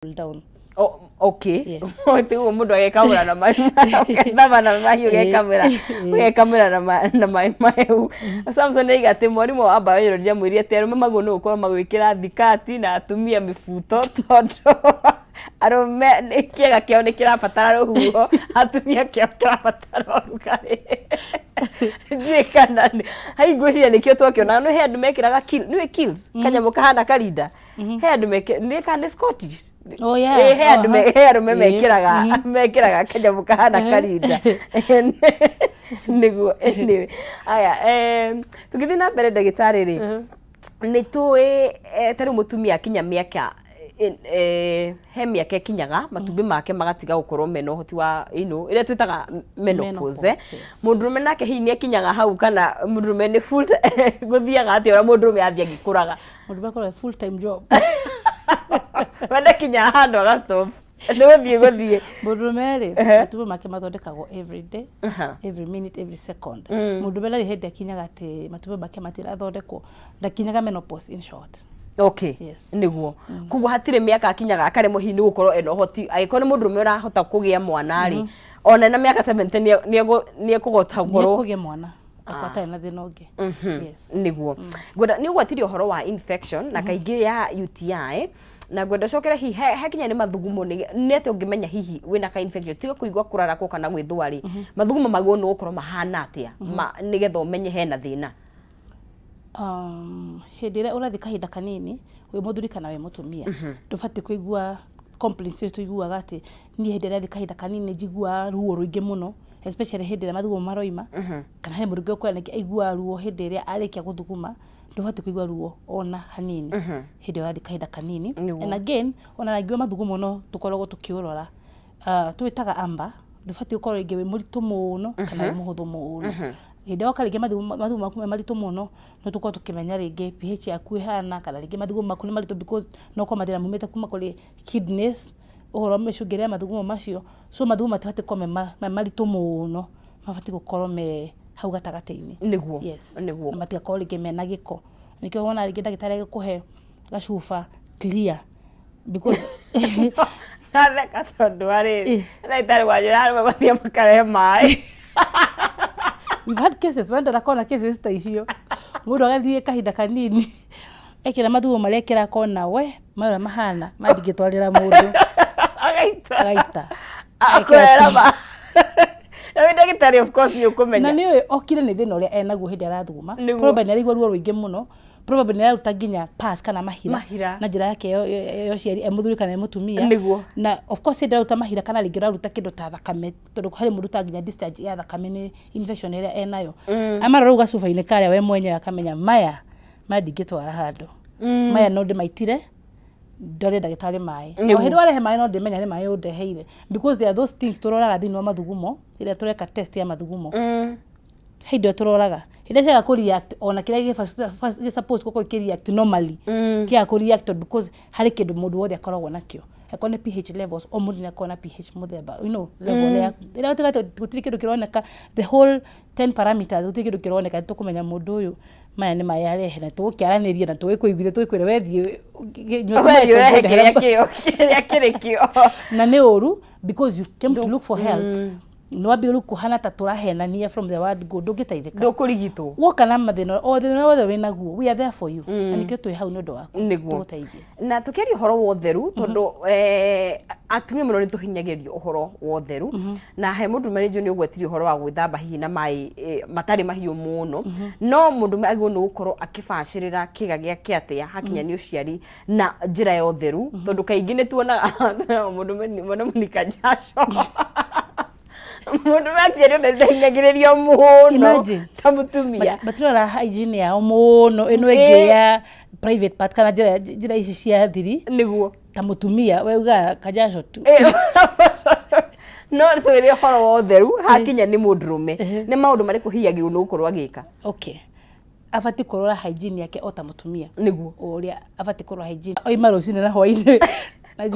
Down. Oh, okay. Yeah. Tiguo mũndũ agekamũra na maĩ, ũgethamba na mahiũ, ũgekamũra, ũgekamũra na maĩ mahehu. Samson oiga atĩ mwarimũ wa biology amwĩrire atĩ arũme magwo nĩ gũkorwo magwĩkĩra thikati na atumia mĩbuto, tondũ arũme nĩ kĩega kĩao nĩ kĩrabatara rũhuho, atumia kĩao kĩrabatara ũrugarĩ. Ndiũĩ kana hai, ngwĩciria nĩkĩo twakĩonaga nĩ he andũ mekĩraga nĩũĩ kills, kanyamũ kahana karinda, he andũ nĩ kana nĩ Scottish. Oh, yeah. Ĩ, he andũ he arũme mekĩraga kanyamũ kahana karinda nĩguo. Anyway, aya, tũgĩthiĩ na mbere, ndagĩtarĩ rĩ, nĩ tũĩ ta rĩu mũtumia akinya mĩaka he mĩaka ĩkinyaga matumbĩ make magatiga gũkorwo mena ũhoti wa ino ĩrĩa twĩtaga menopause. Menopause, yes. Mũndũrũme nake hihi nĩ akinyaga hau, kana mũndũrũme nĩ full, gũthiaga atĩa ũrĩa mũndũrũme athiĩ agĩkũraga? Mũndũ makorwo full time job. Wenda kinya handũ agastop, nĩ gũthiĩ gũthiĩ. Mũndũrũme rĩ, matumbĩ make mathondekagwo every day, every minute, every second. Mũndũrũme ndarĩ hĩndĩ akinyaga atĩ matumbĩ make matirathondekwo. Ndakinyaga menopause, in short. Yes. Nĩguo, koguo hatirĩ mĩaka akinyaga akaremwo hihi nĩ gũkorwo ena ũhoti. Angĩkorwo nĩ mũndũrũme ũrahota kũgĩa mwana rĩ, ona na mĩaka 70 nĩ ekũhota gũkorwo nĩekũgĩa mwana akorwo atarĩ na thĩna ũngĩ. Yes. Nĩguo ngwenda nĩ ũgwatirie ũhoro wa infection na kaingĩ ya UTI, na ngwenda ũcokere hihi hakinya nĩ mathugumo, nĩ atĩa ũngĩmenya hihi wĩna ka infection, tiga kũigua kũrarakwo kana gwĩthũa rĩ, mathugumo magwo nĩ gũkorwo mahana atĩa nĩgetha ũmenye hena thĩna? Hĩndĩ ĩrĩa ũrathiĩ kahinda kanini, wĩ mũthuri kana wĩ mũtumia, ndũbatiĩ kũigua complaints icio tũiguaga atĩ niĩ hĩndĩ ĩrĩa ndathiĩ kahinda kanini njiguaga ruo rũingĩ mũno, especially hĩndĩ ĩrĩa mathugumo maroima, kana he mũndũ ũngĩ ũkora ningĩ aiguaga ruo hĩndĩ ĩrĩa arĩkia gũthuguma. Ndũbatiĩ kũigua ruo ona hanini hĩndĩ ĩrĩa ũrathiĩ kahinda kanini. And again, ona rangi wa mathugumo no tũkoragwo tũkĩũrora, twĩtaga amber. Ndũbatiĩ gũkorwo rĩngĩ wĩ mũritũ mũno kana wĩ mũhũthũ mũno. Hĩndĩ ĩrĩa woka rĩngĩ mathugumo maku me maritũ mũno, no tũkorwo tũkĩmenya rĩngĩ pH yaku ĩhana, kana rĩngĩ mathugumo maku nĩ maritũ because no ũkorwo mathĩna maumĩte kuma kũrĩ kidneys, ũhoro wa mĩcũngĩrĩre ya mathugumo macio. So mathugumo matibatiĩ gũkorwo me maritũ mũno, mabatiĩ gũkorwo me hau gatagatĩ-inĩ. Yes. Na matigakorwo rĩngĩ mena gĩko. Nĩkĩo wona rĩngĩ ndagĩtarĩ agĩkũhe gacuba clear, because Natheka tondũ wa rĩrĩ, ndagĩtarĩ wanyu arũme mathiĩ makarehe maĩ. We've had cases, wenda ndakona cases ta icio, mũndũ agathiĩ kahinda kanini, ekĩra mathugumo marĩa ekĩra, akona we maya ũrĩa mahana mandingĩtwarĩra mũndũ. Agaita. Agaita. Akwera ma na wĩ ndagĩtarĩ, of course nĩ ũkũmenya. Na nĩ ũyũ okire nĩ thĩna ũrĩa enaguo hĩndĩ arathuguma. Probably nĩ araigua ruo rũingĩ mũno, probably nĩ araruta nginya pus kana mahira, Mahira. na njĩra yake ya ũciari, e mũthuri kana e mũtumia. Na of course hĩndĩ araruta mahira kana rĩngĩ ũraruta kĩndũ ta thakame, tondũ harĩ mũndũ ta nginya discharge ya thakame nĩ infection ĩrĩa enayo, amarora rĩu gacuba-inĩ karĩa we mwenyewe akamenya maya maya ndingĩtwara handũ, maya no ndĩmaitire ndore ndagĩtarĩ maĩ. O hĩndĩ warehe maĩ no ndĩmenya nĩ maĩ ũndeheire, because there are those things tũroraga thĩinĩ wa mathugumo rĩrĩa tũreka test ya mathugumo. He indo tũroraga hĩndĩ ĩrĩa ciaga kũ react, ona kĩrĩa gĩ suppose gũkorwo kĩ react normally kĩaga kũ react, because harĩ kĩndũ mũndũ wothe akoragwo nakĩo. Angĩkorwo nĩ pH levels, o mũndũ nĩ akoragwo na pH mũthemba, level ya ĩrĩa gũtiga gũtirĩ kĩndũ kĩroneka, the whole 10 parameters gũtirĩ kĩndũ kĩroneka, nĩ tũkũmenya mũndũ ũyũ maya nĩ maĩ arehe, na tũgũkĩaranĩria na tũgĩkũiguithia, tũgĩkwĩre we thiĩ nyua We tũmaĩ thiĩ ũrehe tũngũndehera. kĩrĩa kĩo kĩrĩa kĩrĩ kĩo. Na nĩ ũru because you came to look for help, nĩ wambia rĩu kũhana ta tũrahenania from the word go, ndũngĩteithĩka. Ndũkũrigitwo. Woka na mathĩna, o thĩna wothe wĩnaguo, we are there for you, na nĩkĩo twĩ hau nĩ ũndũ waku. Tũgũteithie. Na tũkĩaria ũhoro wa ũtheru, tondũ atumia mũno nĩ tũhinyagĩrĩrio ũhoro wa ũtheru, na he mũndũrũme rĩngĩ nĩ ũgwetirie ũhoro wa gwĩthamba hihi na maĩ matarĩ mahiũ mũno, no mũndũrũme agĩrĩirwo nĩ gũkorwo akĩbacĩrĩra kĩga gĩake atĩa hakinya nĩ ũciari na njĩra ya ũtheru? Tondũ kaingĩ nĩ tuonaga mũndũrũme mwana mũnika jasho, mũndũrũme akinya nĩ ũtheru ndahinyagĩrĩrio mũno Imagine. ta mũtumia. Matirora hygiene yao mũno ĩno ĩngĩ ya private part kana njĩra ici cia thiri ta mũtumia, we ugaga kajaco tu. No twĩre ũhoro wa ũtheru hakinya nĩ mũndũrũme, nĩ maũndũ marĩkũ hihi agĩrĩirwo nĩ gũkorwo agĩka? Okay, abatiĩ kũrora hygiene yake o ta mũtumia. Ũrĩa abatiĩ kũrora hygiene oima rũcinĩ na hwainĩ.